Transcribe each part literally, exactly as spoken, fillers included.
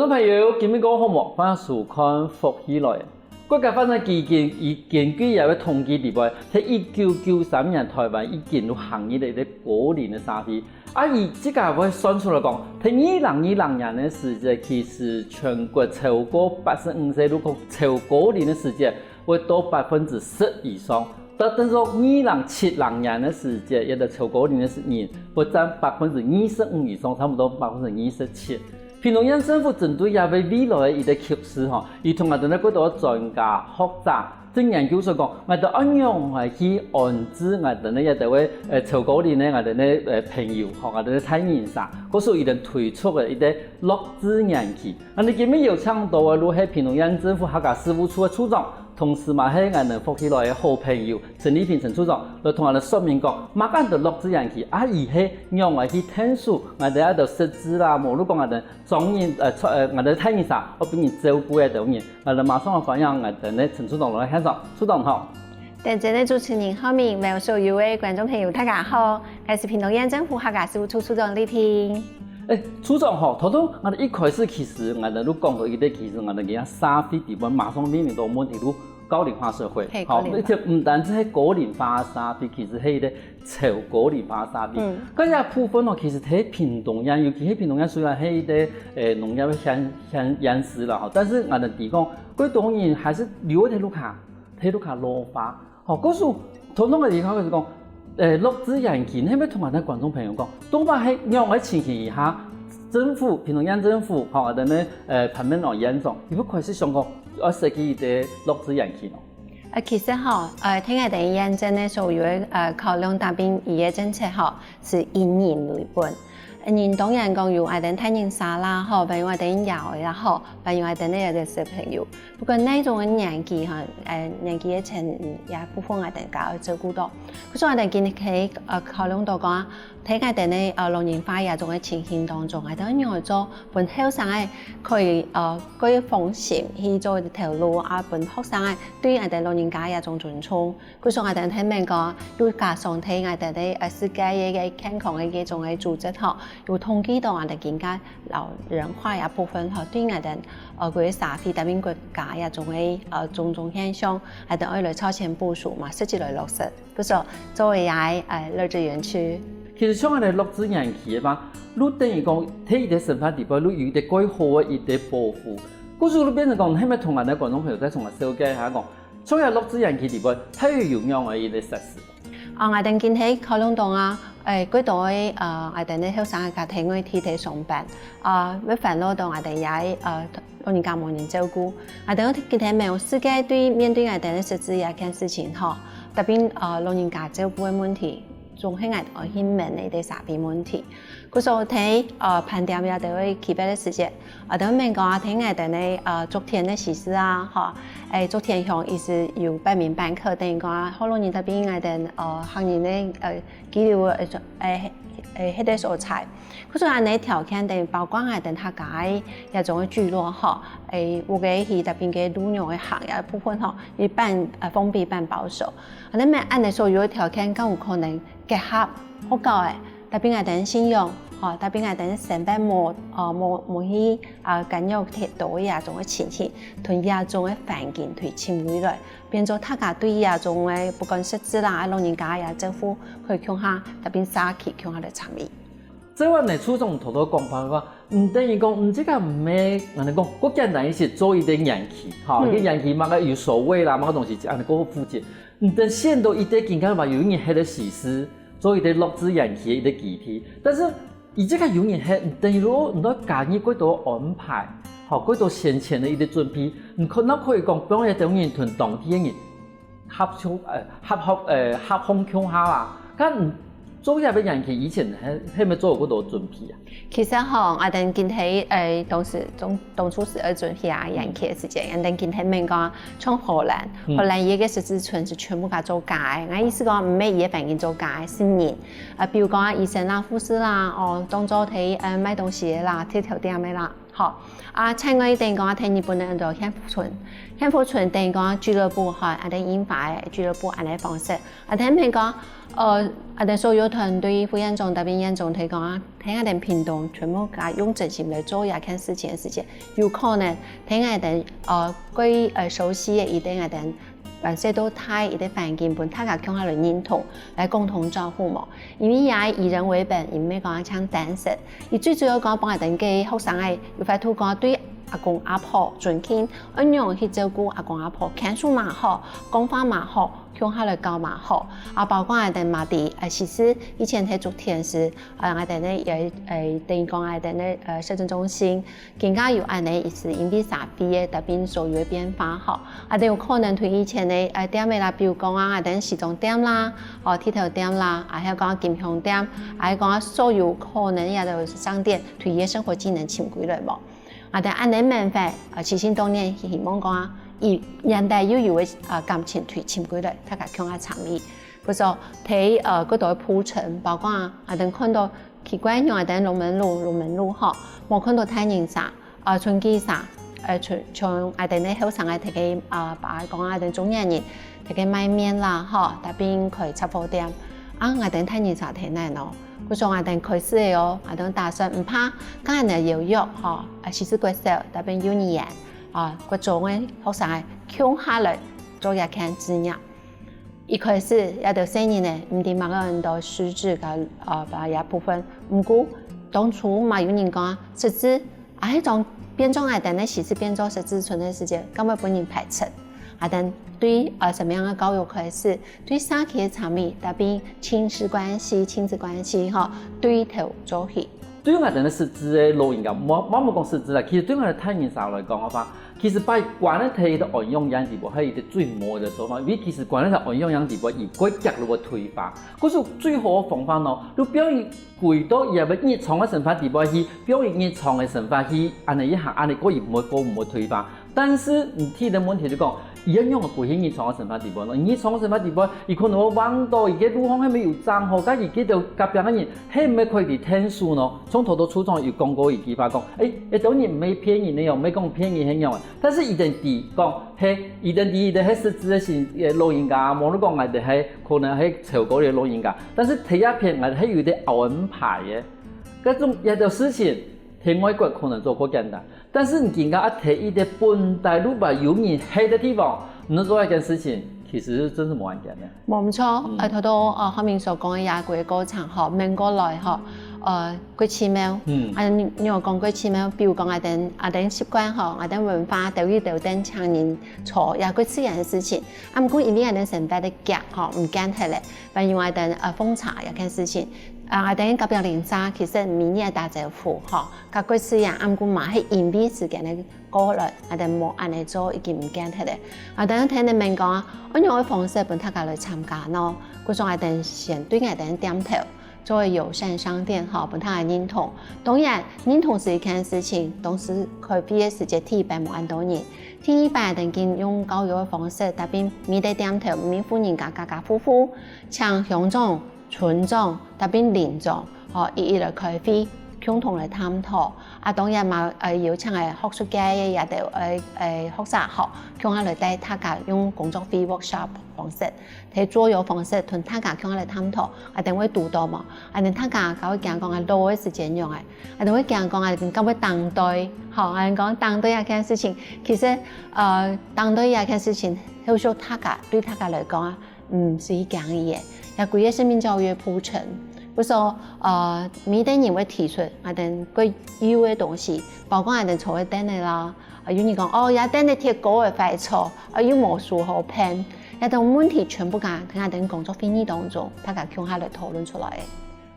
朋友，今晡日過好無？歡迎收看福氣來了。國家發展基金佢根據佢个統計底背，在一九九三年台灣已經有行入了一个高齡个社會。啊，佢自家會算出來講，在二零二零年个時節，其實全國超過八十五歲，如果超高齡个時節，會到百分之十以上。到等到二零七零年个時節，這个超高齡个人會佔百分之二十五以上，差不多百分之二十七。屏東縣政府針對這个未來个一个趨勢吼，佢同𠊎兜个國家个專家、學者、正研究所講，𠊎兜愛仰般去安置𠊎兜个這兜个呃超高齡个𠊎兜个呃朋友吼，𠊎兜个大人儕，故所佢兜推出个一个落置園區。啊，你今晡日邀請到个就係屏東縣政府客家事務處个處長，同時嘛係𠊎兜福氣來个好朋友陳麗萍陳處長，來同𠊎兜說明講，麼个安到落置園區，啊，佢係仰般去𢯭手，𠊎兜愛到設置啦，無論講𠊎兜 長人呃，𠊎兜大人儕，愛分人照顧个兜人，𠊎兜馬上歡迎𠊎兜个陳處長來現場，處長好。頂尖个主持人好，還有所有个觀眾朋友，大家好，𠊎係屏東縣政府客家事務處處長麗萍。欸，處長吼，頭頭𠊎兜一開始其實𠊎兜就講到一个，其實𠊎兜个社會底背馬上面臨到問題，就高齡化社會，係，高齡化。而且毋單淨係高齡化社會，其實係一个 超高齡化社會。該這部分哦，其實在屏東縣，尤其係屏東縣雖然係一个呃農業个縣县县市啦吼，但是𠊎兜知講，蓋多人還係留在屋下，在屋下老化。吼，故所頭頭𠊎兜開始講，呃，落置園區，你係毋係同𠊎兜觀眾朋友講，到底係仰般个情形下，政府屏東縣政府吼，𠊎兜个呃潘孟安縣長，佢會開始想講愛設計一个落置園區呢？ 呃，其實吼，呃，聽𠊎兜縣政府个所有个呃考量，搭配佢个政策吼，係以人為本。人當然講有𠊎兜大人儕啦，吼，還有𠊎兜爺哀啦，吼，還有𠊎兜个小朋友。不管哪種个年紀吼，呃，年紀个層也部分𠊎兜家愛照顧到。故所𠊎兜今晡日呃考量到講， 在𠊎兜个呃老齡化這種个情形當中，𠊎兜仰般做，分後生个可以呃較放心去做一條路，啊分學生个對𠊎兜老人家這種尊重。故所𠊎兜聽聞講，又加上在𠊎兜个呃世界个健康个這種个組織吼，有統計到𠊎兜今个老人化這部分吼，對𠊎兜呃國家社會搭配國家這種个呃種種現象，𠊎兜愛來超前部署嘛，實際來落實。 故所做為𠊎个呃樂園園區。其實像恁仔落置園區个話，就等於講，在佢个生活底背，就有一个蓋好个一个保護。故所就變成講，係毋係同𠊎兜觀眾朋友再重新紹介一下講，像這落置園區底背，大約有仰仔一个設施？啊，𠊎兜今晡日考量到啊，誒，蓋多个呃，𠊎兜个後生个家庭愛在地上班，啊，愛煩惱到𠊎兜這个呃 老人家無人照顧。𠊎兜今晡日摎世界對面對𠊎兜个失智這件事情吼，特別呃老人家照顧个問題，總係𠊎兜愛去面對个社會問題。故所在呃盤點這兜个區別个時節，𠊎兜面講啊，聽𠊎兜个呃竹田个時事啊，吼，誒竹田鄉佢係有百年百客，等於講啊，好多人特別𠊎兜呃客人个呃居留个呃誒誒歇个所在。 故所恁仔條件等於包括𠊎兜客家个這種个聚落吼，誒，有个去特別个鷺鳥个行業部分吼，一半呃封閉半保守。恁仔恁仔所有个條件，敢有可能結合學校个，特別𠊎兜信仰吼，特別𠊎兜生活無呃無無去啊干擾忒多个這種个情形，同這種个環境去尋回來，變做大家對這種个不管失智啦、老人家个照顧，可以共下，特別社區共下來參與。 這樣呢，處長頭頭講法个話，毋等於講，毋，這个毋係，恁仔講，較簡單一息，做一个園區，吼，嗯。一个園區麼个有守衛啦，麼个東西，恁仔較負責。毋等選到一个今个話，有人歇个時事，做一个落置園區个一个基地。但是，佢這个有人歇，毋等於講，你愛加入較多安排，吼，較多先前个一个準備，你可能可以講，放一兜人同當地个人 合作，呃，合作，呃，合作共下啦。該做這个園區以前係，係毋係做過幾多準備啊？其實吼，𠊎兜今晡日，誒，當時當當初係愛準備啊園區个時節，𠊎兜今晡日面講，像荷蘭，嗯。荷蘭佢个失智村係全部佢做假个。𠊎意思講，毋係佢个環境做假个，係人。啊，比如講醫生啦、護士啦，哦，當做在，呃，賣東西个啦，在豆店个啦。好，啊，另外等於講啊，在日本个安到幸福村，幸福村等於講啊俱樂部吼，啊，等櫻花个俱樂部恁樣个方式，啊，等於講，呃，啊，等所有團隊、副院長、特別院長提講啊，在𠊎等屏東全部加用真心來做這件事情个時節，有可能在𠊎等呃，過呃熟悉个一等𠊎等，呃，細到大一个環境，分大家共下來認同，來共同照顧無。因為這以人為本，毋係講像單身，佢最主要講幫𠊎等个學生仔有法度講對阿公阿婆尊敬，仰般去照顧阿公阿婆，看書嘛好，講話嘛好，共下來教嘛好。啊，包括𠊎等嘛知，呃，其實以前係竹田時，呃，𠊎等个有，呃，等於講𠊎等个呃社政中心，更加有恁樣意思，因為社會个特別所有个變化吼，啊，等有可能對以前个呃店仔啦，比如講啊，𠊎等西裝店啦，哦，剃頭店啦，啊，還有講金香店，啊，還有講所有可能這兜商店，對佢个生活機能尋歸來無？啊，等恁樣免費，呃，其實當然希望講啊，以現代又有个呃感情對尋歸來，大家共下參與。故所在呃，過多个鋪陳，包括啊，啊，等看到奇怪，仰𠊎等龍門路，龍門路吼，無看到大人儕，啊，春季儕，呃，像像𠊎等个後生个大家，啊，把講啊，𠊎等中年人，大家賣麵啦，吼，特別開雜貨店，啊，𠊎等大人儕在哪呢？故所𠊎等開始个哦，𠊎等打算毋怕，今日有約吼，啊，其實國小，特別幼兒園，啊，國中个學生个共下來做這件事業。 一開始，這兜細人仔毋知麼个安到失智个呃，把這部分。毋過，當初嘛有人講失智，啊，該種變做𠊎等个時節變做失智症个時節，敢會分人排斥？啊，等對呃，什麼樣个教育開始，對社區个參與，特別親子關係、親子關係吼，對頭做起。 對𠊎等个失智个老人家，莫莫莫講失智啦，其實對𠊎等大人儕來講个話，其實把佢關在一个安養院底背，係一个最無个做法，因為其實關在安養院底背，佢會極度个退化。故所最好个方法呢，就放佢歸到佢个日常个生活底背去，放佢日常个生活去，恁樣一下，恁樣過佢毋會過毋會退化。 但是你提个問題就講，佢愛仰般歸去日常个生活底背呢？日常个生活底背，佢可能會望到佢个路項係毋係有整好，該佢該兜隔壁个人係毋係可以𢯭手呢？像頭頭處長有講過一句話講，誒，這兜人毋係騙人个哦，毋係講騙人係仰个。但是佢等知講，係，佢等知佢等係失智个先，呃，老人家，無論講𠊎等係可能係超過个老人家，但是第一片𠊎等係有一个安排个。該種，這兜事情，在外國可能做較簡單。 但是你今下愛在一个本來就有人歇个地方，你做一件事情，其實真係無恁簡單。無毋著，呃，頭頭呃，浩明所講个這个過程吼，愐過來吼，呃，過奇妙。嗯。啊，你你有講過奇妙，比如講𠊎等𠊎等習慣吼，𠊎等文化，都有都等請人坐，也過自然个事情。啊，毋過因為𠊎等生活个遽吼，毋見忒咧，還有𠊎等呃奉茶這件事情，啊，𠊎等隔壁鄰舍其實每日打招呼吼， 較過自然，啊，毋過嘛係因為時間个過來，𠊎等無恁樣做已經毋見忒咧。𠊎等聽人問講啊，仰般个方式分大家來參加呢？故所𠊎等先對𠊎等店頭做友善商店吼，分大家認同。當然，認同係一件事情，當時開會个時節第一擺無恁多人，第二擺𠊎等緊用教育个方式，特別每个店頭每戶人家家家戶戶，請鄉長、 村長、特別鄰長，吼，一一來開會，共同來探討。啊，當然嘛，呃，邀請个學術界个也兜，呃，呃，學生吼，共下來帶大家用工作會workshop方式，提桌遊方式，同大家共下來探討。啊，等會堵到無？啊，等大家敢會驚講啊，老个時間用个，啊，等會驚講啊，敢會當對，吼，啊，講當對這件事情，其實，呃，當對這件事情，後續大家對大家來講啊， 嗯，所以講个，也歸个生命教育个鋪陳。故所，呃，每个人會提出𠊎等个有个東西，包括𠊎等坐个凳仔啦，啊，有人講，哦，這凳仔鐵膏个壞錯，啊，又無書好騙，這兜問題全部敢在𠊎等工作會議當中，大家共下來討論出來个。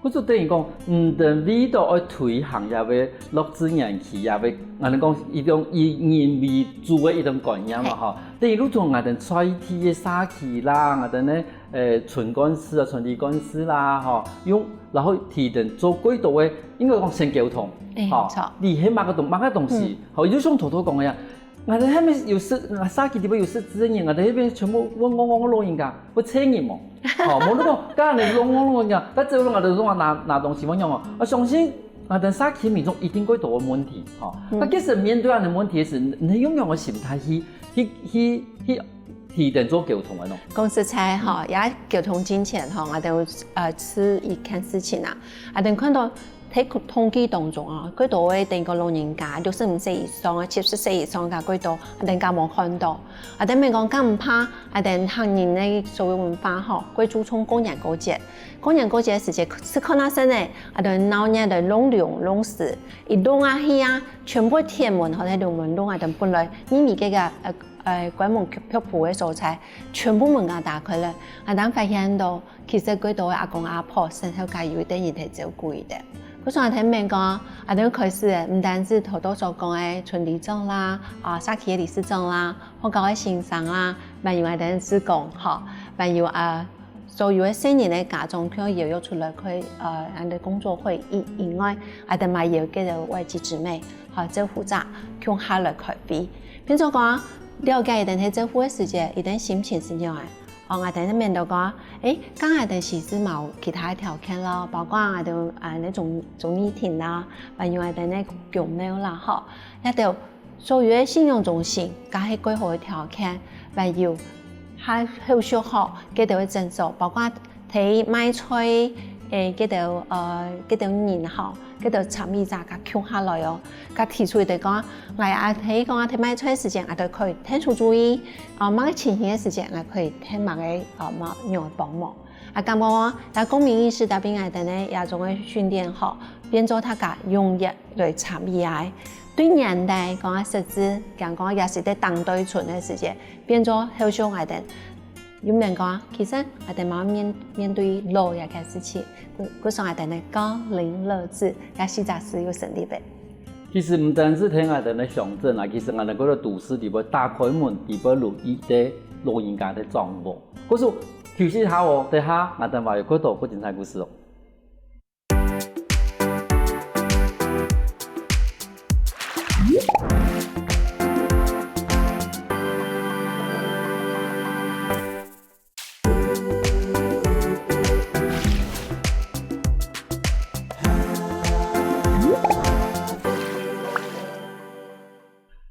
故所等於講，毋單為著愛推行這个弱智園區，這个，𠊎等講一種以人為主个一種觀念嘛，吼。等於如同𠊎等在地个社區啦，𠊎等呢，呃，村幹事啊、村里幹事啦，吼，用，然後提等做過多个，應該講先溝通，吼，你係麼个東麼个東西，吼，就像頭頭講个呀， 𠊎兜該片有識，𠊎社區底背有識字个人，𠊎兜該片全部問講講老人家，會忒人無？吼，無你講，該恁樣講講老人家，該只有𠊎兜講拿拿東西問樣哦。啊，相信啊，但社區民眾一定會多个問題，吼。嗯。那其實面對恁樣个問題時，你你用樣个心態去去去去去等做溝通个喏？講實在吼，也溝通進前吼，𠊎兜呃試一件事情啊，𠊎兜看到在統計當中啊，幾多位等个老人家六十五歲以上啊，七十歲以上个幾多，𠊎兜敢無看到？𠊎兜毋係講敢毋怕，𠊎兜客人个所謂文化吼，會注重過年過節。過年過節个時節係看下先呢，𠊎兜鬧熱个弄龍弄獅，一弄下去啊，全部鐵門或者龍門弄啊，等本來你咪這个呃呃關門卻步个所在，全部門啊打開了，𠊎兜發現到。 其實幾多个阿公阿婆身後該有一兜人在照顧佢兜。故所𠊎兜面講，𠊎兜開始毋單止頭頭所講个村里長啦，啊社區个理事長啦，學校个先生啦，還有𠊎兜志工吼，還有啊所有个細人个家長，佢兜邀約出來開呃恁个工作會議以外，𠊎兜嘛邀幾多外籍姊妹，吼，政府者共下來開會，變做講了解佢兜在照顧个時節，佢兜心情係仰仔。 哦，𠊎兜面對講，誒，該𠊎兜係毋係嘛有其他个條件咯，包括𠊎兜啊該種中醫亭啦，還有𠊎兜个宮廟啦，吼，這兜所有个信仰中心，該係蓋好个條件，還有較後續吼，該兜个診所，包括在賣菜，誒，該兜呃該兜人吼，該兜參與者共共下來哦，共提出來講，𠊎啊，係講啊，在賣菜个時節，𠊎兜可以𢯭手注意。 哦，麼个情形个時節，𠊎可以𢯭麼个哦麼樣个幫忙。啊，感覺講，這公民意識搭配𠊎兜个這種个訓練吼，變做大家踴躍來參與啊。對年代講啊，設置，講講也係在當代村个時節，變做後生𠊎兜。有人講，其實𠊎兜嘛面面對老這个事情，故故所𠊎兜个高齡樂智這四隻字有成立个。 其實毋單止在𠊎兜个鄉鎮啊，其實𠊎兜个都市裡背打開門，裡背有一个老人家个狀況。故所休息一下哦，等下𠊎兜還有更多更精彩故事哦。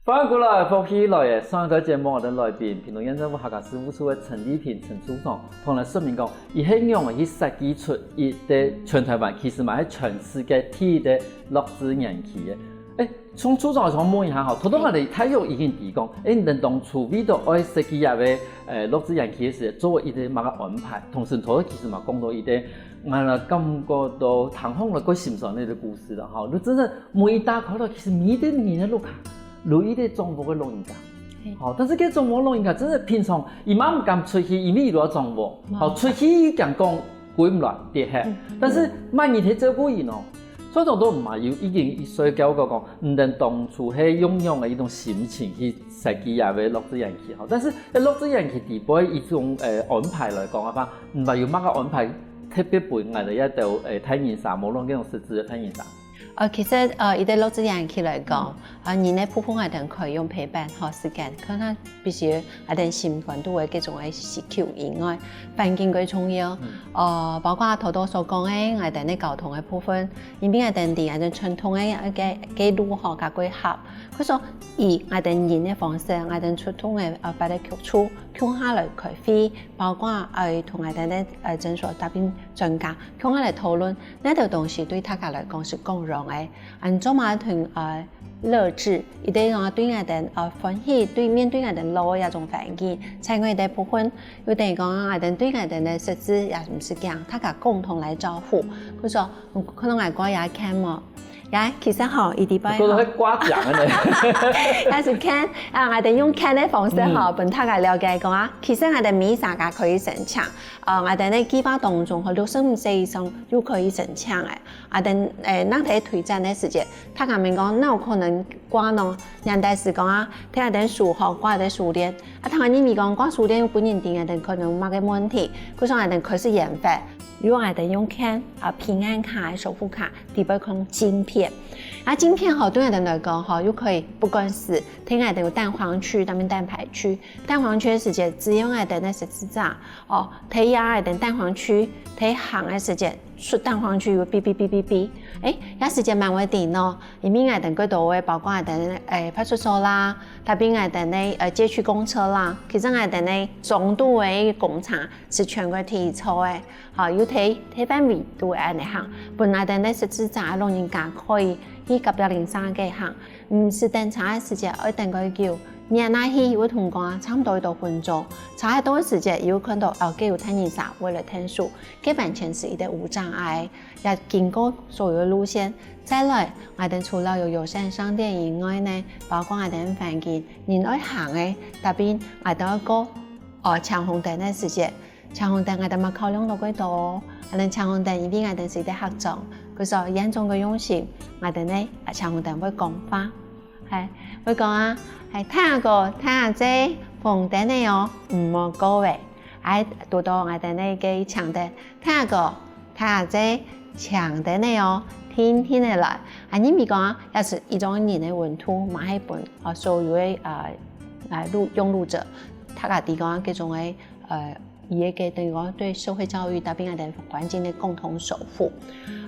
歡迎過來，福氣來了！上一段節目，𠊎兜來賓，屏東縣政府客家事務處个陳麗萍陳處長，同𠊎說明講，佢係仰仔去設計出一个全臺灣，其實嘛係全世界第一个樂智園區个。誒， 從處長想問一下吼，頭頭𠊎兜大約已經知講，誒，你等當初為著愛設計這个，呃，樂智園區个時，做一个麼个安排，同時頭頭其實嘛講到一个，𠊎感覺到聽起來蓋心酸个一个故事啦吼。就真个門一打開來，其實每一个人个屋下，有一个狀況个老人家。嘿。吼，但是這狀況老人家真个平常，佢嘛毋敢出去，因為佢有狀況。吼，出去又驚講歸毋來，跌忒。嗯。但是麼人去照顧佢呢？ 所以講到毋係有已經一歲教過講，你等當初係用仰个一種心情去設計這个樂智園區吼，但是在樂智園區裡背一種，呃，安排來講个話，毋係有麼个安排特別分𠊎兜這兜，呃，大人儕，無論該種失智个大人儕。呃，其實，呃，一个樂智園區來講，啊，人个部分𠊎兜可以用陪伴吼，時間，可能必須 𠊎兜心肝肚个各種个需求以外，環境个重要。嗯。呃，包括頭頭所講个，𠊎兜个交通个部分，因為𠊎兜在𠊎兜傳統个，个，个路吼，較過狹。故所以𠊎兜人个方式，𠊎兜傳統个，呃，八个局處，共下來開會，包括愛同𠊎兜个，呃，診所搭配專家，共下來討論，哪兜東西對大家來講係共樣个，恁做嘛同，呃， 樂智，一定講對𠊎兜，呃，歡喜，對面對𠊎兜老个這種環境，在𠊎兜部分，又等於講𠊎兜對𠊎兜个設置也毋係講，大家共同來照顧。故所，嗯，可能𠊎掛這件無？也其實吼，佢裡背吼，可能會掛獎个呢。也係看，啊，𠊎兜用看个方式吼，嗯。分大家了解講啊，其實𠊎兜每儕个可以申請，呃，𠊎兜个計畫當中吼，六十五歲以上又可以申請个。 啊，等，誒，𠊎兜推展个時節，大家問講，哪有可能掛呢？人家係講啊，聽𠊎兜手吼，掛𠊎兜手鏈。啊，聽𠊎兜認為講掛手鏈又分人知，𠊎兜可能有麼个問題，故所𠊎兜開始研發，由𠊎兜用看，啊，平安卡、首付卡，裡背放晶片。啊，晶片吼，對𠊎兜來講吼，又可以不管係聽𠊎兜有蛋黃區，搭配蛋白區，蛋黃區个時節，只要𠊎兜个失智者，哦，在這𠊎兜蛋黃區，在行个時節，出單項就有嗶嗶嗶嗶嗶。誒，這時節蠻會停哦，因為𠊎兜過多位，包括𠊎兜个派出所啦，特別𠊎兜个呃街區公車啦，其實𠊎兜个中度个公車係全國第一多个，吼，有忒忒範圍都會恁樣行，分𠊎兜个失智者老人家可以去隔壁鄰舍該行，毋使等車个時節愛等較久， 䀴下去會通過差毋多一個分鐘，差不多个時節又看到哦，該有大人儕會來𢯭手，該完全係一個無障礙，也經過所有个路線。再來，𠊎兜除了有友善商店以外呢，包括𠊎兜環境，人愛行个，特別𠊎兜愛過哦青紅燈个時節，青紅燈𠊎兜嘛考量到較多哦，𠊎兜青紅燈因為𠊎兜係一個客庄，故所嚴重个用心，𠊎兜呢青紅燈會講話。 係，會講啊，係，大哥、大姐，紅燈个哦，毋好過欸。還堵到𠊎兜个青燈，大哥、大姐，青燈个哦，定定仔來。啊，因為講啊，也係一種人个溫度，嘛係分啊所有个啊啊路用路者，大家知講啊，這種个呃，佢个等於講對社會教育，搭配𠊎兜環境个共同守護。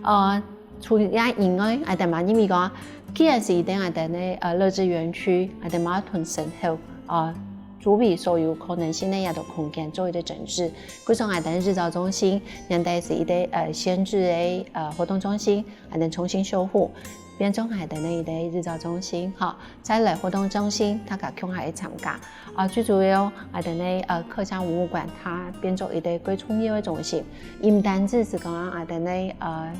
呃， 除了以外，𠊎兜嘛認為講，既然係一個𠊎兜个呃樂智園區，𠊎兜嘛同身後呃周圍所有可能性个一個空間做一個整治。故所𠊎兜日照中心，原來係一個呃閒置个呃活動中心，𠊎兜重新修復，變成𠊎兜个一個日照中心，吼。 再來活動中心，大家共下去參加。啊，最主要，𠊎兜个呃客家文物館，佢變做一個較重要个中心，毋單淨係講𠊎兜个呃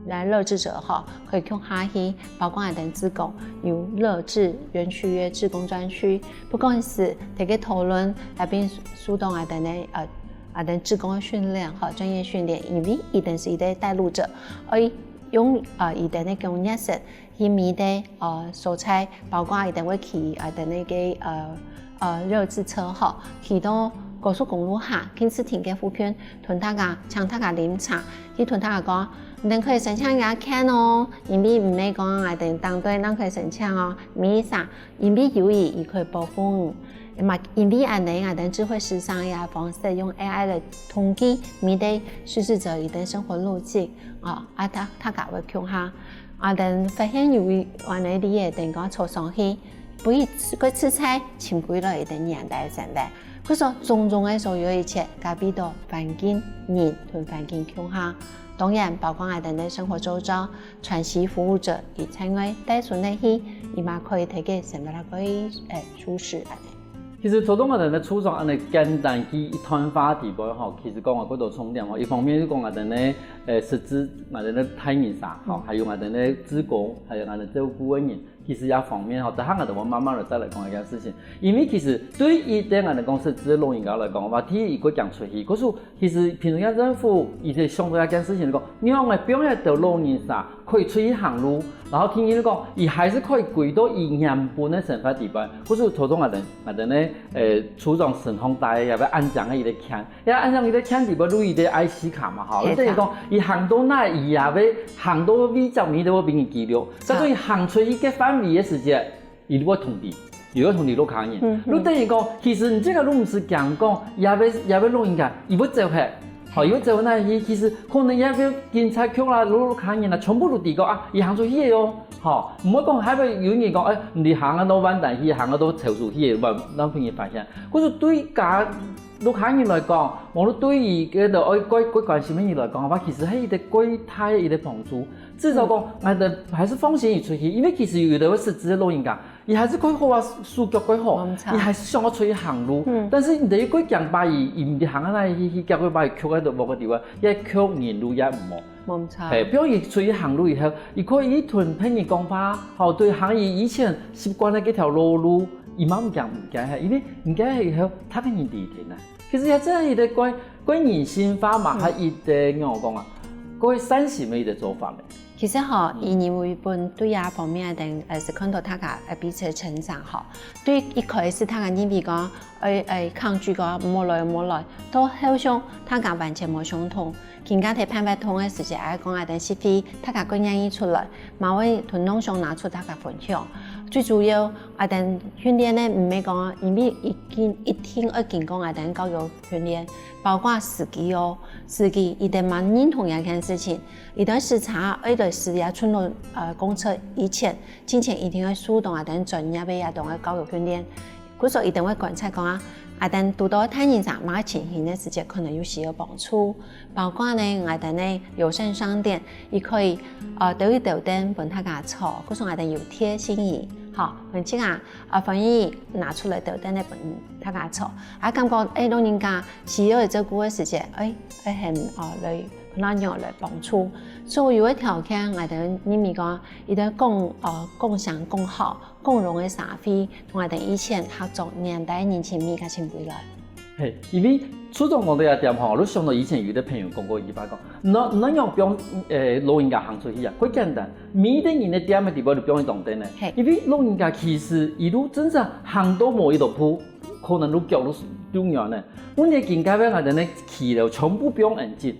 來樂智者吼，可以共下去，包括𠊎兜志工有樂智園區个志工專區，不管係大家討論，來賓受到𠊎兜个呃𠊎兜志工个訓練吼，專業訓練，因為佢等係一個帶路者，愛用呃佢等个工作室 去每個呃所在，包括佢等會騎呃等个个呃呃熱車車吼，騎到高速公路下，近市停个附近，同大家請大家啉茶，去同大家講，你等可以申請這个券哦，因為毋係講𠊎等當地人可以申請哦，毋係，因為有佢，佢可以保護你。嘛，因為恁樣，𠊎等智慧失智个方式，用A I來統計每個失智者佢等生活路徑，啊，啊，大大家會共下。 啊，等發現有恁樣个例仔，等講坐上去，不會自个自在尋歸來个年代个生活。故所種種个所有一切，該為到環境、人同環境共下。當然，包括𠊎兜个生活周遭，喘息服務者，佢在外帶孫仔去，佢嘛可以提个生活个个誒舒適恁樣。 其實頭先𠊎兜个處長恁樣簡單去一段話底背吼，其實講啊，幾多重點吼。一方面就講𠊎兜个呃失智，𠊎兜个大人儕吼，還有𠊎兜个志工，還有𠊎兜照顧个人，其實這方面吼，等下𠊎兜會慢慢來再來講這件事情。因為其實對於對𠊎兜講失智个老人家來講，話第一佢會驚出去，可是 其實屏東縣政府佢就想到一件事情，講仰般會分這兜老人家可以出去行路，然後第二講，佢還係可以歸到佢原本个生活底背。故所頭先𠊎兜𠊎兜个呃處長身項帶个也愛恁樣个一個券，也恁樣一個券底背有一個I C卡嘛吼，係啊。等於講佢行到哪佢也會行到位置面都會分佢記錄，所以行出去个範圍个時節， 佢就會通知，佢會通知屋下人。嗯，嗯。就等於講，其實你這個就毋使驚講，這位這位老人家，佢會走忒，吼，佢會走哪去？其實可能這位警察局啦、屋下人啦，全部都知講啊，佢行出去个哦，吼，毋會講還會有人講，誒，你行啊到萬丹去，行啊到潮州去，會讓別人發現。故所對家屋下人來講，無論對於該個愛關關關心个人來講，話其實係一個蓋大个一個幫助。至少講，嗯，𠊎兜還係放心佢出去，因為其實有兜會失智个老人家， 佢還係蓋好啊，手腳蓋好，無錯。佢還係想愛出去行路。嗯。但是你等於蓋驚怕佢，佢毋知行到哪去，去結果把佢曲在無个地方，也曲人路也毋好。無錯。嘿，比如佢出去行路以後，佢可以同別人講話，吼，對行佢以前習慣个這條老路，佢嘛毋驚毋驚，因為毋驚以後，逐個人知佢啊。其實也真係一個蓋蓋人性化嘛，嗯。還一個，仰般講啊，蓋善心个一個做法咧。 其實吼，嗯。以人為本，對這方面等，呃，係看到大家，呃，彼此成長吼。對一開始大家認為講，呃，呃，抗拒講，毋好來，毋好來，到後生大家完全無相同。今下在辦活動个時節，愛講𠊎兜食會，大家更願意出來，嘛會同攏想拿出大家分享。最主要，𠊎兜訓練呢，毋係講因為一定一定愛經過𠊎兜教育訓練，包括司機哦，司機佢兜嘛認同這件事情，佢兜駛車愛來駛這巡邏呃公車以前，進前一定愛受到𠊎兜專業个這種个教育訓練。故所佢兜會觀察講啊，𠊎兜堵到大人儕麼个情形个時節，可能有需要幫助。 包括呢，𠊎兜呢友善商店，佢可以呃兜一兜凳分大家坐，故所𠊎兜有貼心椅，吼，分自家啊歡喜拿出來兜凳呢分大家坐。啊感覺欸老人家需要个照顧个時節，欸，會喊呃來朋友來幫助。所有个條件，𠊎兜認為講，一定共呃共享共好，共榮个社會，同𠊎兜以前合作年代个人情味佮情味來。 嘿，因為處長講到這點吼，就想到以前有个朋友講過一句話講，你你仰放誒老人家行出去啊，蓋簡單，每一个人个店个底背就放一張凳呢。因為老人家其實佢就真正行到無幾多步，可能就腳就就軟呢。問題今下个𠊎兜个騎樓全部放恁直，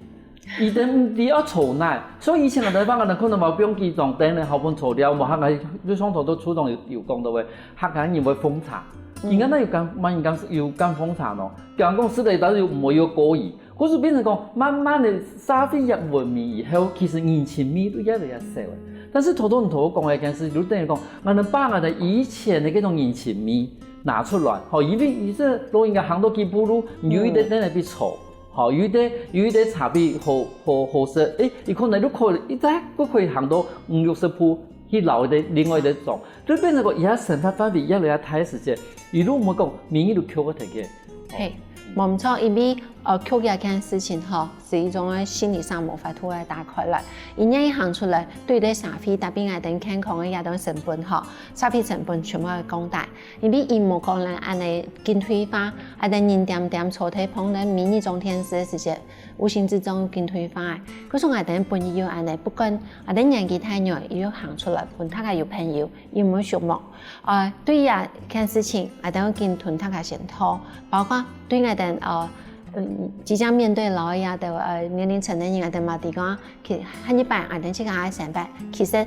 佢兜毋知愛坐哪，所以以前𠊎兜个話，𠊎兜可能嘛放幾張凳呢，好分坐了，無客人就像頭頭處長有有講到个，客人會奉茶。 人家哪有敢，麼人敢有敢奉茶呢？講講實在，但是又毋會有過意。故所變成講，慢慢个社會越文明以後，其實人情味就越來越少了。但是頭頭你頭講个一件事，就等於講，𠊎兜把𠊎兜以前个這種人情味拿出來，吼，因為你這老人家行到幾步路，有一个凳仔分佢坐，吼，有一个有一个茶分佢好好好食，誒，佢可能就可以一再就可以行到五六十步，去摎一个另外一个種。 就變成講，佢个生活範圍越來越大个時節，佢就毋會講，每日就靠个天个。嘿，無毋著，因為呃，靠這件事情吼，係一種个心理上無法度个打開來。佢願意行出來，對這社會帶分𠊎兜健康个這種成本吼，社會成本全部會降低。因為佢無可能恁仔緊退化，𠊎兜人恬恬坐在旁邊，每日裝電視个時節，無形之中緊退化个。故所𠊎兜本意又恁仔，不管𠊎兜年紀大了，佢又行出來，分大家有朋友， 有無寂寞？呃，對這件事情，𠊎兜愛緊同大家宣導，包括對𠊎兜呃，嗯，即將面對老一輩个呃年齡層个人，𠊎兜嘛提講，其下一擺𠊎兜自家个想法，其實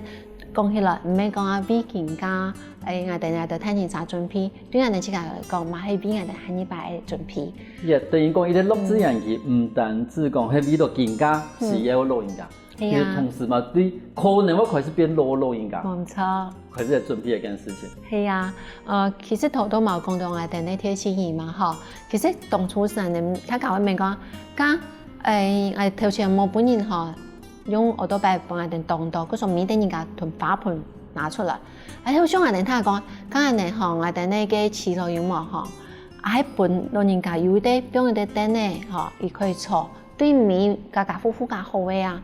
講起來，毋係講啊為今下，誒，𠊎兜𠊎兜大人儕準備，對𠊎兜自家來講，嘛係為𠊎兜下一擺个準備。也等於講，一个樂子園區，毋單止講係為著今下需要老人家， 係啊。佢同時嘛，對可能會開始變老个老人家，無毋著。開始來準備這件事情。係啊，呃，其實頭頭嘛有講到𠊎兜个貼心椅嘛，吼。其實當初時呢，大家會問講，該，誒，𠊎頭前無分人吼，用奧多拜分𠊎兜擋到，故所每一个人家同花盆拿出來。哎，好像𠊎兜聽講，該恁仔吼，𠊎兜个騎樓有無吼，啊，還分老人家有一个放一个凳仔吼，佢可以坐。 對每家家戶戶較好个啊。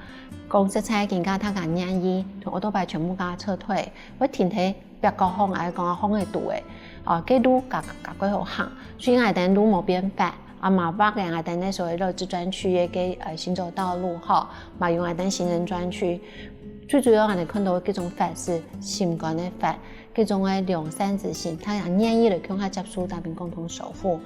講實在，今下大家願意同奧多拜全部加撤退，會停在壁角項，還係講巷仔肚个，哦，該路較較較好行。所以𠊎兜路無變闊，啊嘛畫个𠊎兜个所謂樂子專區个該呃行走道路吼，嘛有𠊎兜行人專區。最主要𠊎兜看到該種闊係心肝个闊， 該種个良善之心，大家願意來共下接受，大家共同守護。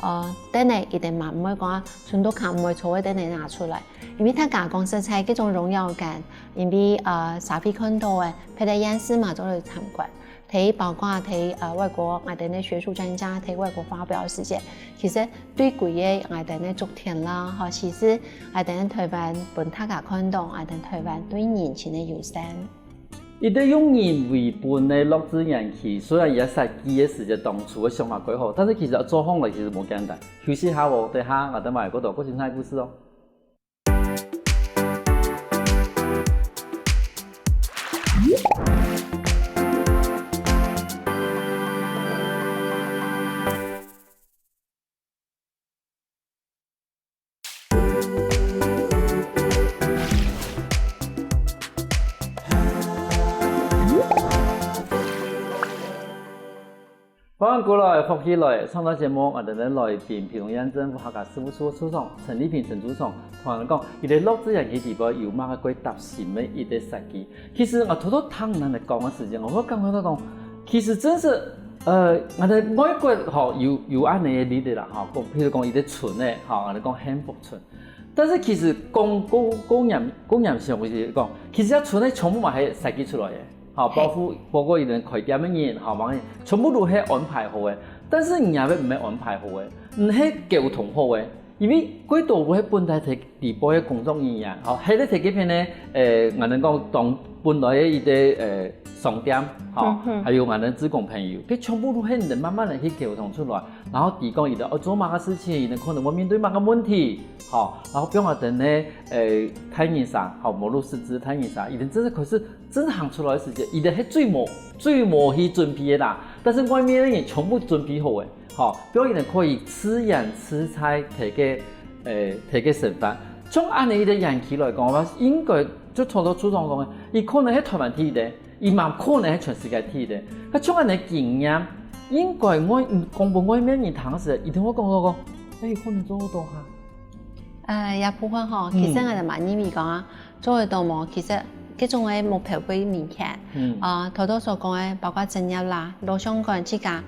呃，凳仔一定嘛毋會講啊，伸到較毋會坐个凳仔拿出來，因為大家講實在，該種榮耀感，因為呃社會看到个，別个縣市嘛做得參觀，在包括在呃外國，𠊎兜个學術專家在外國發表个時節，其實對歸个𠊎兜个族群啦，吼，其實𠊎兜个台灣分大家看到，𠊎兜台灣對人情个友善。 一个用人為本个樂子園區，雖然佢个設計个時節當初个想法蓋好，但是其實做項來其實無簡單。休息下哦，等下𠊎兜嘛有過多過精彩个故事哦。 歡迎過來，福氣來！上段節目，𠊎兜个來賓，屏東縣政府客家事務處處長陳立平陳處長，同𠊎兜講，佢个樂子園區底背有麼个蓋貼心个一个設計。其實𠊎頭頭聽人來講个時間，𠊎會感覺到講，其實真係 呃，𠊎兜外國吼有有恁仔个例子啦吼，講譬如講一个村仔吼，𠊎兜講幸福村。但是其實講講講嚴講嚴重个是講，其實這村仔全部嘛係設計出來个。吼，包括包括佢等開店个人，吼，往全部都係安排好个。但是你也毋係安排好个，毋係溝通好个，因為蓋多都係本來在底背个工作人員，吼，係咧在該片呢，呃，𠊎等講當本來个一個呃商店，吼，還有𠊎等志工朋友，佢全部都係你等慢慢个去溝通出來，然後提供佢等愛做麼个事情，佢等可能會面對麼个問題，吼，然後比如講等呢，呃，大人儕，吼，無論失智大人儕，佢等真係開始 正行出來个時節，佢等係最無最無去準備个啦。但是外面个人全部準備好个，吼，表演人可以自然自在在該呃在該生活。像恁呢一個園區來講个話，應該就頭頭處長講个，佢可能係台灣第一个，佢嘛可能係全世界第一个。該像恁呢經驗，應該外講分外面人聽个時，一定會講講講，哎，可能做得到哈。 呃，這部分吼，其實𠊎就蠻認為講啊，做得到無？其實這種个目標會明顯。嗯。啊，頭頭所講个，包括職業啦，老相關自家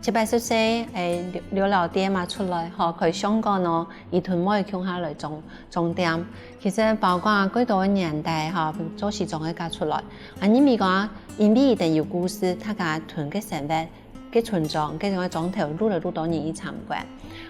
七八十歲，誒，劉劉老爹嘛出來吼，開相關哦，佢同妹共下來種種店。其實包括幾多个年代吼，做西裝个家出來，啊，認為講啊，因為一定有故事，大家同个生活 个村莊，个庄頭愈來愈多人去參觀。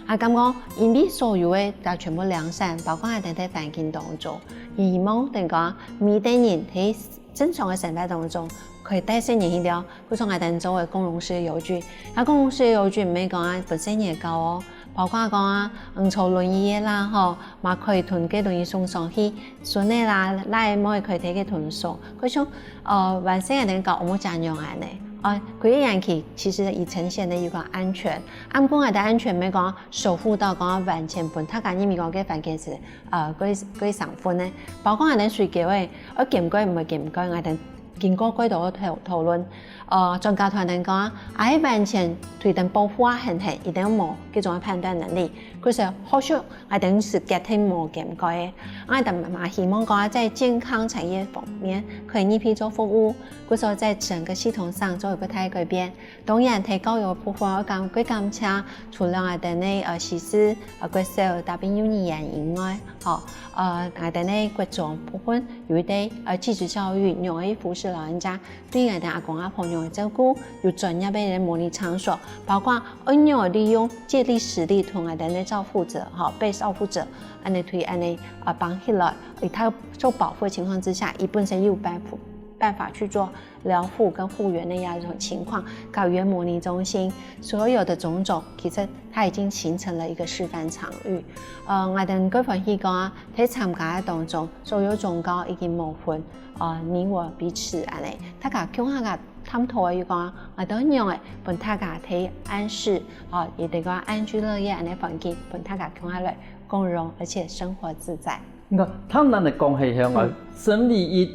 啊，感覺因為所有个也全部良善，包括𠊎等在環境當中，希望等講每個人在正常个生活當中，可以帶細人去尞。比如說𠊎等做个公融式个遊具，啊公融式个遊具毋係講啊分細人搞哦，包括講啊，嗯，坐輪椅个啦吼， 嘛可以同个輪椅送上去，孫仔啦、倈仔妹可以在該同送。可以說，呃，完善个人搞我們家用恁呢。啊，可以園區其實以呈現的一個安全，啊毋過𠊎等安全毋係講守護到講完全分大家認為講个環境係，呃，過過生份呢。包括𠊎等水溝个，愛檢過毋會檢過，𠊎等經過過多个討討論，呃，專家團等講，啊，係完全對等保護啊，很很，一定無這種个判斷能力。可是後續 𠊎等係決定無檢過个。𠊎等嘛希望講在健康產業方面可以入去做服務，故所在整個系統上做一個大改變。當然，在教育部分，𠊎感覺感謝除了𠊎等个呃西勢、呃國小、大朋幼兒園以外，吼，呃𠊎等个國中部分有一個呃繼職教育，仰會服侍老人家， 對𠊎等阿公阿婆仰仔照顧，有專業个人模擬場所，包括仰仔利用借力使力同𠊎等个照護者，吼，被照護者，恁呢對恁呢啊綁起來，佢在受保護的情況之下，佢本身又有辦法辦法去做療護跟護園的那種情況，搞園模擬中心，所有的種種，其實它已經形成了一個示範場域。呃，𠊎等蓋歡喜講啊，在參加个當中，所有宗教已經無分 呃，你我彼此恁呢，大家共下个探討个又講，𠊎兜仰仔分大家在安適，哦，也得講安居樂業恁呢環境，分大家共下來共融，而且生活自在。你看，聽恁呢講起，係𠊎身為一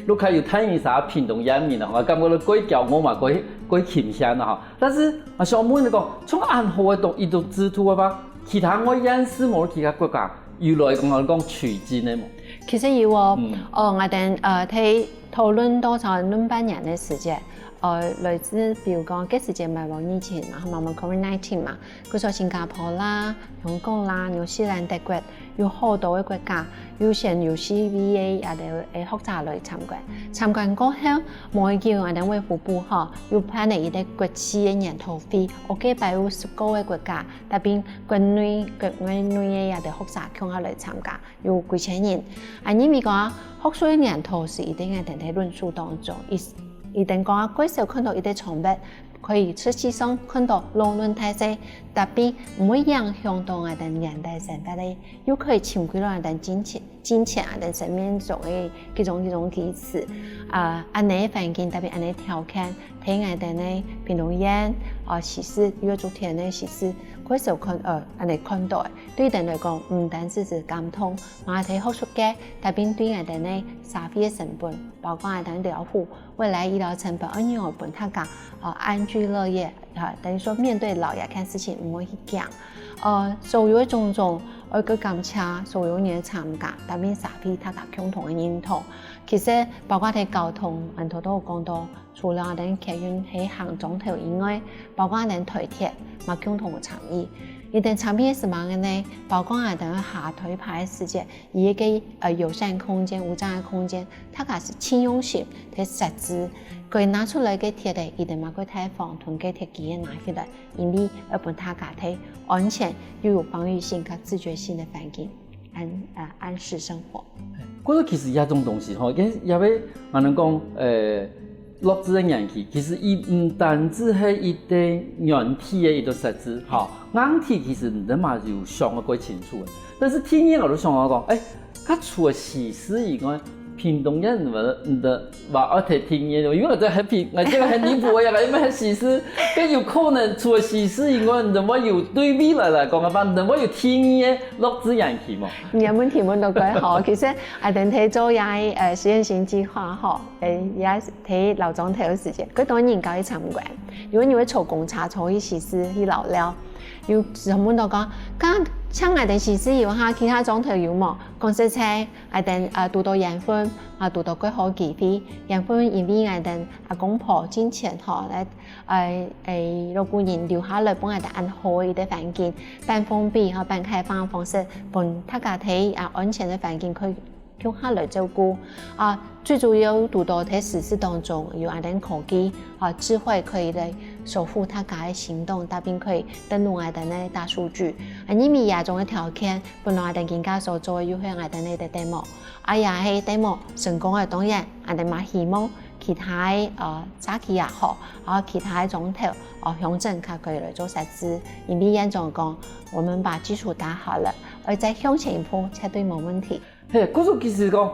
個屋下有大人儕屏東縣民啊，𠊎感覺到蓋驕傲嘛，蓋蓋欽羨啊哈。但是啊，想問你講，像恁好个東一種制度个話，其他外縣市無其他國家有來講講取經个無？其實有哦，哦，𠊎等呃，在 討論到差不多半年个時節，呃，來自比如講，該時節嘛無疫情嘛，嘛無COVID nineteen嘛，故所新加坡啦、香港啦、紐西蘭、德國，有好多个國家，有先有CVA也有誒學者來參觀。參觀過後，無幾久，𠊎等衛福部吼，有辦了一個國際个研討會，哦，該擺有十個个國家，特別國內、國外內个也有學者共下來參加。 有幾千人。啊，因為講學術个研討係一定愛等在論述當中，一一定講啊，蓋少看到一個場合，可以實際上看到論文大細，tapi毋會影響到𠊎等現代生活个，又可以尋歸到𠊎等金錢、金錢啊等生命中个其中一種支持。啊，恁呢个環境，tapi恁呢个條件，在𠊎等个屏東縣，啊，其實又做田个，其實蓋少看，呃，恁呢看到个。 對等來講，毋單只係感動，嘛係學術个，tapi對𠊎等个社會个成本，包括𠊎等療護，未來醫療成本，愛仰般分大家，呃，安居樂業，啊，等於說面對老這件事情毋會去驚。呃，所有个種種，愛去感謝所有人个參加，tapi社會大家共同个認同。其實包括在交通，恁頭都有講到， 除了𠊎等捷運係行庄頭以外，包括𠊎等台鐵嘛共同有參與。你等產品係麼个呢？包括啊，等下台牌个時節，佢个呃友善空間、無障礙空間，大家係盡用心个設置，佢拿出來个鐵个，佢等嘛个大方同个鐵枝个拿起來，因為要分大家在安全又有防禦性佮自覺性个環境安呃安適生活。可是其實這種東西吼，也也會，𠊎等講，呃，樂智个園區，其實佢毋單只係一個軟體个一個設置，吼，硬體其實你等嘛有想个過清楚个。但是第二，𠊎就想到講，誒，佢除了喜事以外，屏東縣你們你的話愛提第二，因為𠊎在happy，𠊎在很離譜个呀，因為很喜事，更有可能除了喜事以外，你等會有對未來來講个話，你等會有第二个樂智園區嘛？你个問題問到蓋好，其實𠊎等在做這个呃實驗性計畫吼，誒，也在老庄頭个時間，蓋多人搞去參觀，因為你會坐公車坐去喜事去遶尞，有時候問到講，該像𠊎等喜事有哈，其他庄頭有無？講實在，𠊎等啊堵到緣分，啊堵到蓋好機會，緣分因為𠊎等阿公婆進前吼來。誒誒，老古人留下來分𠊎等恁好个一個環境，半封閉吼、半開放个方式，分大家在啊安全个環境可以共下來照顧。啊，最主要堵到在喜事當中有恁樣科技啊、智慧可以來守護大家个行動，搭配可以登錄𠊎等个大數據。啊，因為這種个條件，本來𠊎等今下所做个又係𠊎等个demo，啊也係demo成功个，當然𠊎等嘛希望 其他个呃社區也好，啊其他个庄頭、呃鄉鎮，佢可以來做設置。因為院長講，我們把基礎打好了，而再向前一步，絕對無問題。嘿，可是其實講，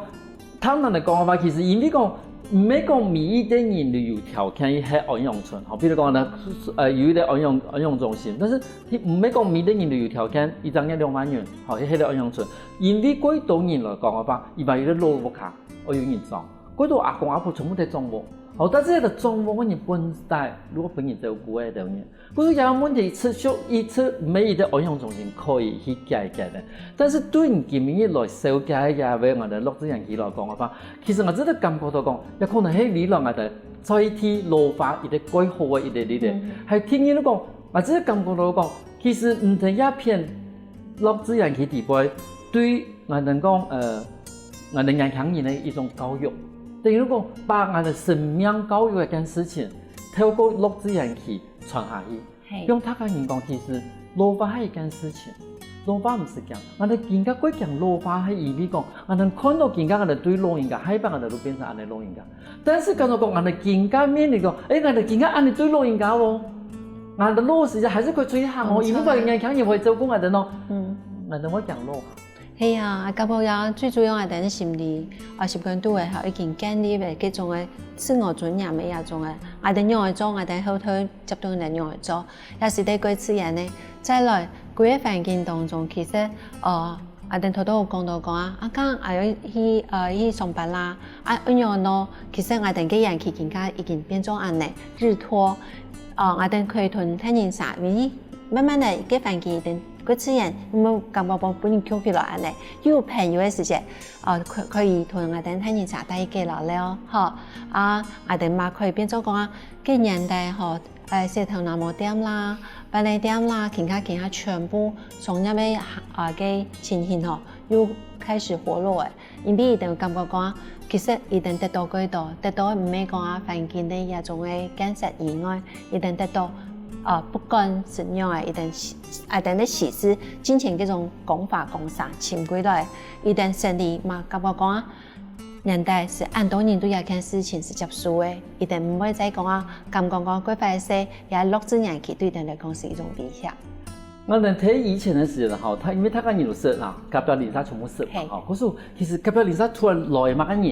坦白來講个話，其實因為講，毋係講每一個人都有條件去歇安養村，吼，比如講呢，呃，有一個安養安養中心，但是毋係講每一個人都有條件，一隻月兩萬元，吼，去歇个安養村，因為蓋多人來講个話，佢嘛有個老屋下，愛有人照。 蓋多阿公阿婆全部在庄屋。好，但是這個庄屋个人本來如果分人照顧个等人，故所這個問題持續一直毋係一個安養中心可以去解決个。但是對你今日來紹介這位𠊎等樂智園區來講个話，其實𠊎真个感覺到講，也可能係未來𠊎等在地老化一個蓋好个一個力量。還聽你講，𠊎真个感覺到講，其實毋單這片樂智園區底背，對 𠊎等講，呃，𠊎等年輕人个一種教育，等於講把𠊎等生命教育這件事情，透過樂智園區傳下去，嘿，讓大家人講，其實老化係一件事情，老化毋使驚，𠊎等今下蓋驚老化係因為講，𠊎等看到今下𠊎等對老人家，下擺𠊎等都變成恁樣老人家。但是假如講𠊎等今下面臨講，誒，𠊎等今下恁樣對老人家哦，𠊎等老時節還係可以出去行哦，嗯因為𠊎等年輕人會照顧𠊎等哦，嗯。𠊎等會驚老化。 係啊，啊，到尾啊，最主要𠊎等个心理啊，習慣度个吼，已經建立个這種个自我尊嚴个這種个，𠊎等仰會做，𠊎等後代接等人仰會做，也係對蓋自然个。再來，規個環境當中，其實，呃，𠊎等頭頭有講到講啊，啊，講愛去呃去上班啦，啊，仰呢，其實𠊎等个園區今下已經變做恁樣日托，呃，𠊎等可以同大人儕，因為慢慢个，這環境已經 蓋自然，毋會感覺講分人囥起來恁樣。又有朋友个時節，呃，可可以同𠊎等大人儕在一起尞尞，吼，啊，𠊎等嘛可以變做講啊，該年代吼，誒，洗頭那毛店啦、便利店啦，其他其他全部商業个啊个情形吼，又開始活絡誒。 因為佢等感覺講，其實佢等得到幾多，得到毋係講啊環境个這種个建設以外，佢等得到，呃，不管怎樣个，佢等佢等个喜事，進前這種講法講啥，尋歸來，佢等心裡嘛感覺講啊，年代係恁多人對這件事情係接受个，佢等毋會再講啊，感覺講過壞勢，也樂智園區對佢等來講係一種威脅。 𠊎等在以前个時節吼，大因為大家人都識啦，隔壁鄰舍全部識嘛吼。故所其實隔壁鄰舍突然來麼个人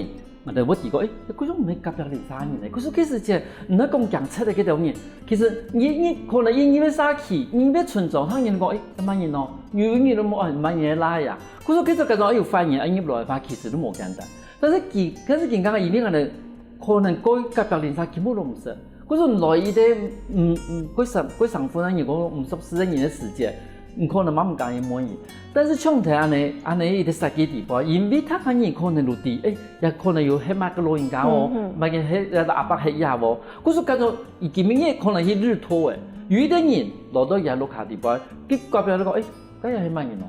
，𠊎等會知講，誒，故所毋係隔壁鄰舍人呢。故所該時節，毋係講驚出來該兜人，其實你你可能因為社區，因為村莊，他人講，誒，麼人哦，有人都無，誒，麼人來呀。故所該時節講，誒，有犯人，誒，入來个話，其實都無簡單。但是佢，但是佢剛剛因為𠊎等可能過隔壁鄰舍根本都毋識。 故所來一個，嗯嗯，過生過生份个人，講毋熟識个人个時節，毋可能嘛毋敢去問佢。但是像在恁樣恁樣一個設計底背，因為大家人可能都知，誒，也可能有歇麼个老人家哦，麼个歇阿伯歇爺哦，故所感覺佢今日也可能去日托誒，有一个人落到這屋下底背，佢隔壁就講：「欸，該也係麼人哦？」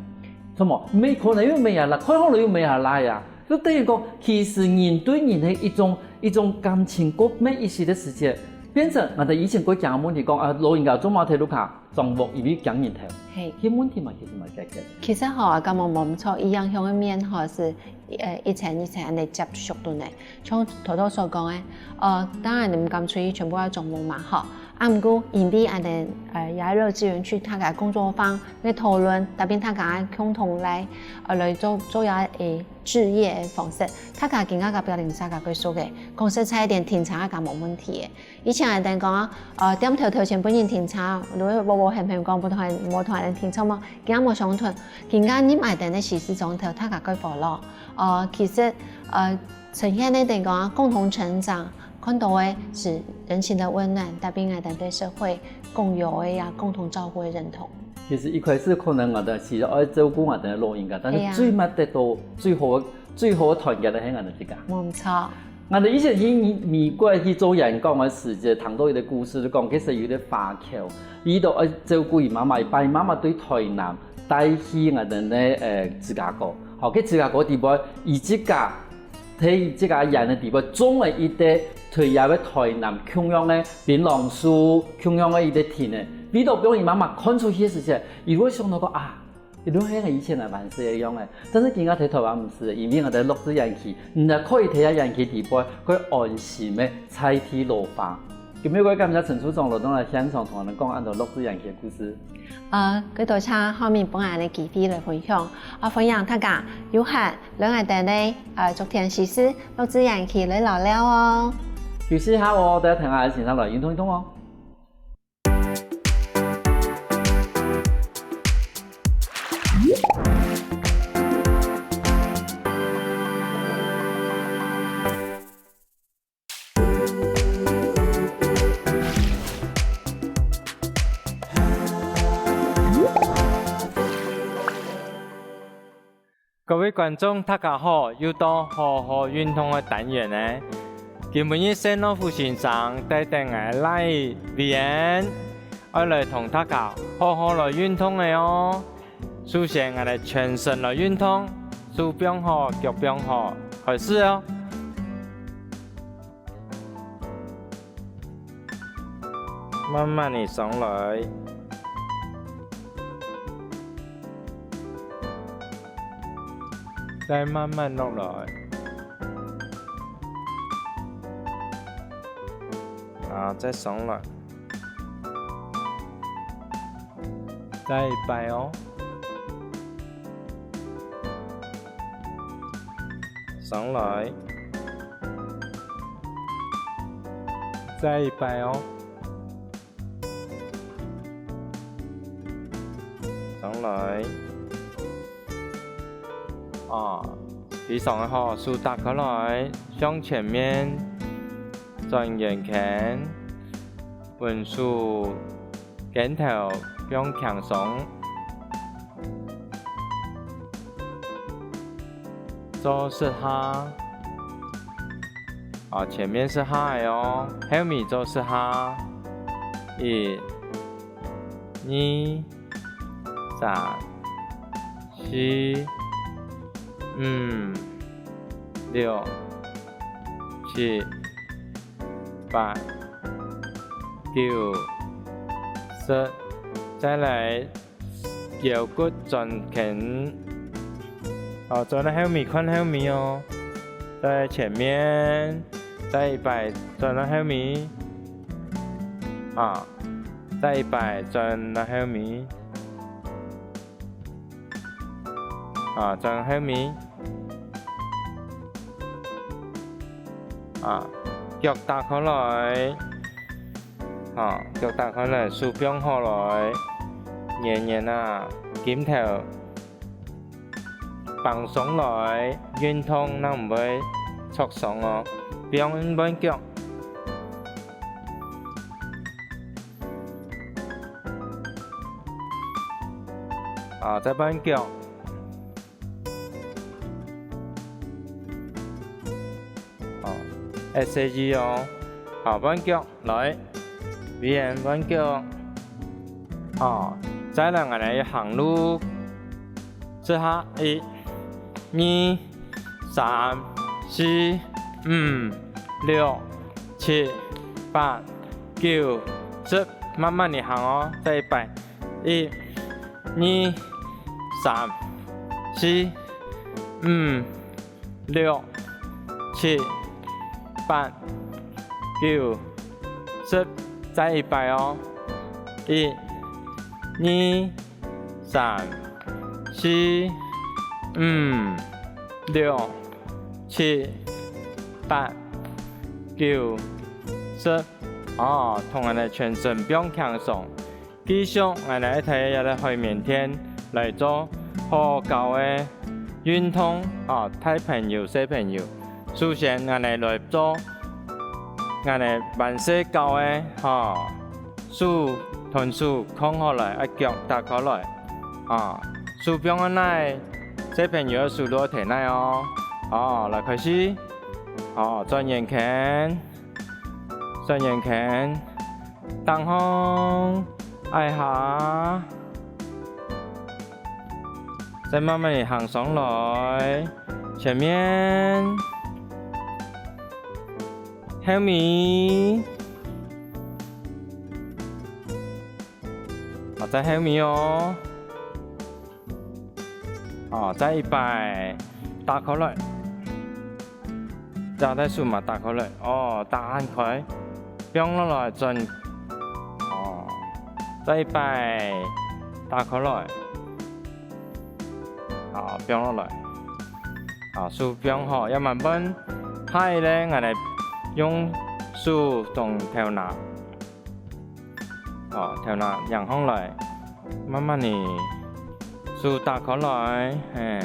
什麼？無可能有麼人啦，看好了有麼人啦呀。就等於講，其實人對人个一種，一種感情，過每一息个時節，變成𠊎兜以前過講个問題，講啊，老人家做麼个在屋下，上屋因為驚人頭。係。該問題嘛，其實嘛解決。其實吼，感覺無毋著，佢影響个面吼係，呃，一層一層恁仔接續著呢。像頭頭所講个，呃，當然你毋敢出去，全部愛上屋嘛，吼。 啊，毋過因為恁仔，呃，這幼稚園區大家工作坊个討論，搭配大家共同來，呃，來做，做這个置業个方式，大家今下个標準大家个熟个，講實在一點，停車个無問題个。以前𠊎兜講啊，呃，店頭頭前分人停車，如果無無喊喊講，無同人，無同人停車嘛，今下無相同，今下你買等个時時鐘頭，大家个火咯。呃，其實，呃， 呈現个等於講共同成長，看到个係人情个溫暖，帶領𠊎兜對社會共有个呀，共同照顧个認同。其實一開始可能𠊎兜係愛照顧𠊎兜个老人家，但係最尾得到最好个、最好个團結个係𠊎兜自家。無毋著。𠊎兜以前去美國去做演講个時節，聽到一個故事，就講其實有一個華僑，佢都愛照顧佢媽媽，佢把佢媽媽對台南帶去𠊎兜个，呃，芝加哥。好，去芝加哥底背，佢自家 在這個園个底背種了一垤同這个台南共樣个檳榔樹，共樣个一垤田个，為著分佢媽媽看出去个時節，佢會想到講啊，一路係以前个還係一樣个，但係今下在台灣毋係，因為𠊎兜落志園區，你可以在這園區底背，可以安心个在地老化。今晡日感謝陳處長來到來現場同𠊎兜講恁多落志園區个故事。 呃，該多謝浩明分𠊎个機會來分享。啊，歡迎大家有閒來𠊎兜个，呃，竹田西勢落志園區來尞尞哦。休息一下哦，等下停下來先生來運動運動哦。 各位觀眾，大家好，又到好好運動个單元了。今晡日謝諾夫先生帶等𠊎倈仔Vian，愛來同大家好好來運動个哦。 首先，𠊎兜全身來運動，手放好，腳放好，開始哦！慢慢仔上來，再慢慢落來，啊，再上來。 再一擺哦。上來。再一擺哦。上來。啊，非常个好，手打開來，向前面轉圓圈。 分手肩頭放輕鬆，做十下。啊，前面十下仔哦，後尾做十下。一、二、三、四、五、六、七、 八、九、十，再來腰骨轉圈。好，轉到後面，看後面哦。在前面，再一擺轉到後面。啊，再一擺轉到後面。 啊，轉後面。啊，腳打開來。好，腳打開來，手放好來。圓圓啊，肩頭放鬆來，運動正毋會著傷哦。放慢腳。 啊，再換腳。好，S A G哦。好，換腳，來。Vian換腳。哦，再來𠊎來行路，這下一、二、三、四、五、六、七、八、九、十，慢慢地行哦，再一擺，一、二、三、四、五、六、七、八、九、十，再一擺哦。一、二、三、四、五、六、七、八、九、十。哦，同𠊎等全身放輕鬆。 繼續，𠊎等愛在這个海綿墊來做好搞个運動，哦，大朋友、細朋友。首先，𠊎等來做𠊎等還細搞个，吼，手同手囥好來，啊，腳打開來，啊，手放恁樣，細朋友个手都愛提來哦。哦，來開始，哦，轉圓圈，轉圓圈。 頂項，挨下，再慢慢地行上來，前面，後面，啊，再後面哦。 哦，再一擺，打開來。這隻手嘛打開來，哦，打開，放落來轉。哦，再一擺，打開來。好，放落來。好，手放好，也慢慢，下一个，𠊎等用手同頭那。 哦，頭那仰項來，慢慢地手打開來，嘿。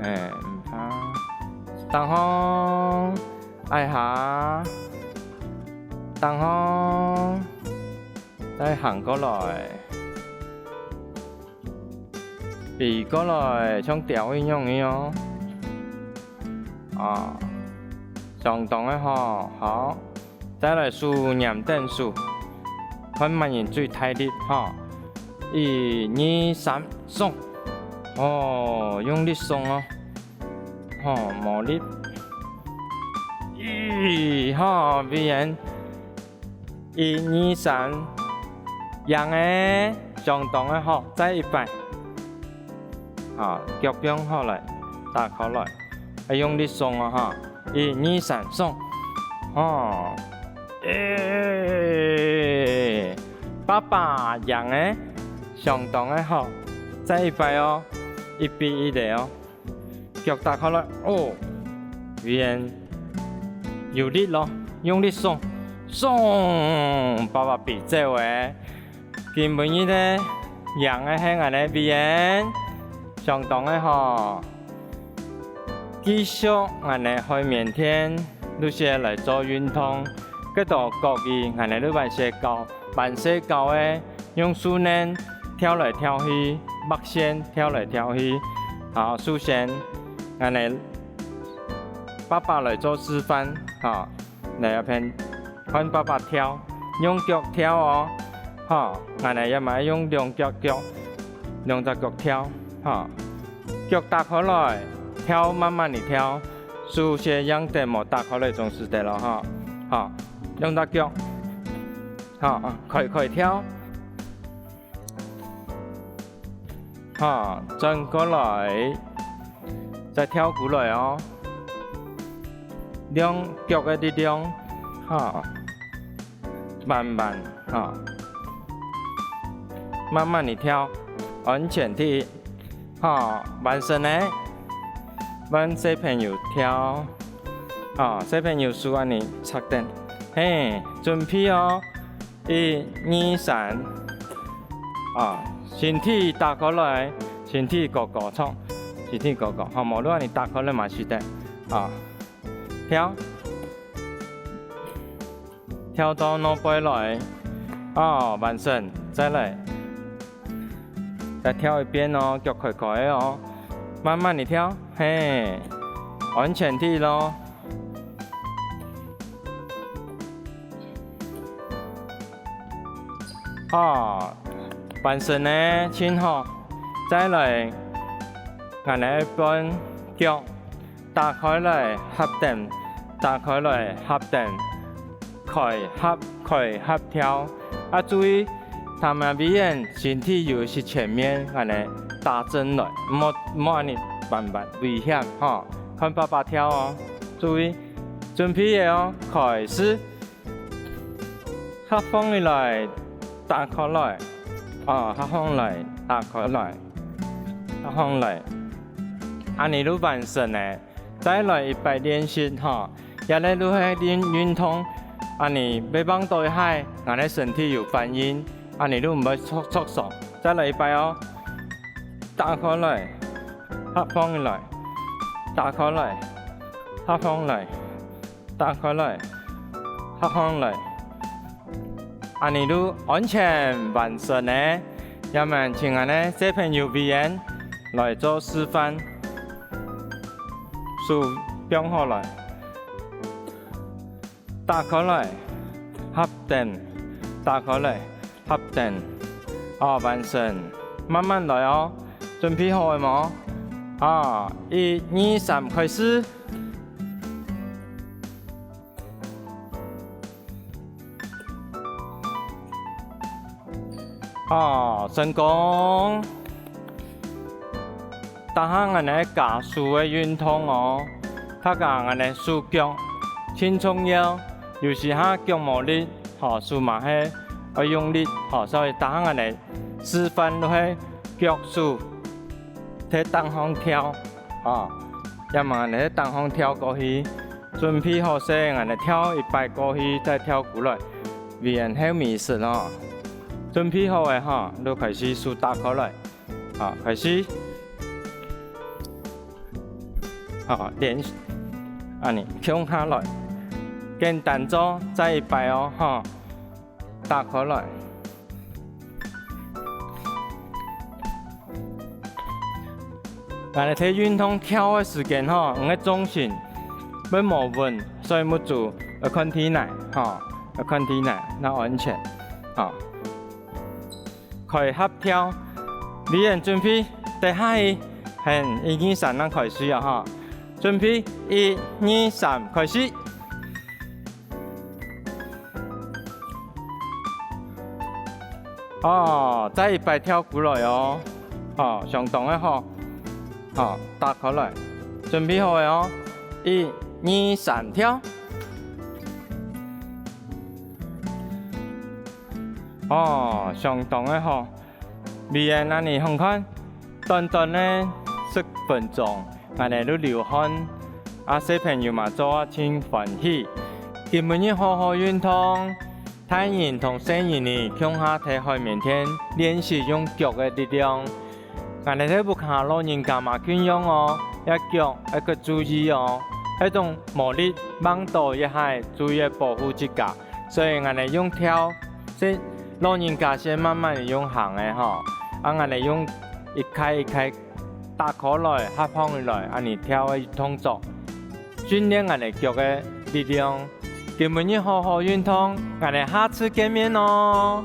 嘿，毋怕。頂項，挨下。頂項，再行過來。 飛過來，像鳥一樣个哦。啊，相當个吼，好。再來手黏等手，看麼人最大力吼。一、二、三，送！哦，用力送哦。吼，無力。咦，吼，Vian， 一、二、三，贏欸，相當个好，再一擺。好，腳放好來，打開來，愛用力送哦哈！一、二、三，送！吼，欸，爸爸贏欸，相當个好，再一擺哦，一比一个哦。 腳打開來，哦，Vian有力咯，用力送，送，爸爸飛走欸。今晡日个贏个係𠊎个Vian，相當个好。繼續𠊎个海綿墊，陸續來做運動，這兜各位𠊎个陸還細搞，還細搞个 用樹奶跳來跳去，畫線跳來跳去。好，首先，𠊎个爸爸來做示範，好，來這片看爸爸跳，用腳跳哦，好，𠊎个也嘛用兩隻腳，兩隻腳跳，好，腳打開來，跳慢慢地跳，手先用等無打開來總使得咯，哈，好，兩隻腳。 好，啊，開開跳。好，轉過來，再跳過來哦。用腳个力量，好，慢慢，好，慢慢地跳，安全第一。 好，完成了。分細朋友跳。好，細朋友手恁呢插等。嘿，準備哦。一、二、三。啊，身體打開來，身體高高，著，身體高高。好，無論你打開來嘛使得。啊，跳。 跳到外背來。哦，完成，再來。再跳一遍哦，腳開開个哦。慢慢地跳，嘿，安全第一咯。好，完成呢，盡好。再來，𠊎等个半腳打開來合等，打開來合等，開合開合跳。啊，注意，他們比人身體有一息前面，恁呢打正來，莫莫恁呢慢慢危險吼。看爸爸跳哦，注意，準備了哦，開始。 合放起來，打開來。哦，合放來，打開來，合放來。恁呢就完成了。再來一擺練習吼，這個就係運運動。恁呢愛望著一下，𠊎个身體有反應，恁呢就毋會著著傷。再來一擺哦，打開來，合放起來，打開來，合放來。 打開來，合放來。恁呢就完全完成了。這下請𠊎个小朋友委員來做示範。手放好來，打開來，合等，打開來，合等。哦，完成。慢慢來哦，準備好了無？啊，一、二、三，開始！ 哦，成功！逐下𠊎等个家手个運動哦，大家𠊎等个手腳盡重要，有時下腳無力，吼，手嘛係愛用力，吼，所以逐下𠊎等示範就係腳手在頂項跳，吼，也嘛𠊎等在頂項跳過去。 準備好勢，𠊎等跳一擺過去，再跳過來，委員後尾食哦。準備好了吼，就開始手打開來，好，開始。好，連，恁呢，共下來，簡單做，再一擺哦，吼。 打開來。𠊎等在運動跳个時間吼，你个重心會無穩，所以目珠愛看地泥，吼，愛看地泥，正安全，吼。開合跳，委員準備，等下去，係，一、二、三，正開始啊，吼。準備，一、二、三，開始。 哦，再一擺跳過來哦。哦，相當个好。好，打開來，準備好了哦。一、二、三，跳。哦，相當个好。委員恁呢，看看，短短个十分鐘，𠊎等就流汗，啊，小朋友嘛做啊盡歡喜。今晡日好好運動， 大人同細人仔共下在海綿店練習用腳个力量。𠊎等在屋下老人家嘛共樣哦，這腳愛較注意哦，係當無力吂著一下，注意保護自家。所以𠊎等用跳，係老人家先慢慢用行个吼，啊𠊎等用一開一開 打開來、合放來，恁呢跳个動作，訓練𠊎等腳个力量。今晡日好好運動，𠊎等下次見面哦！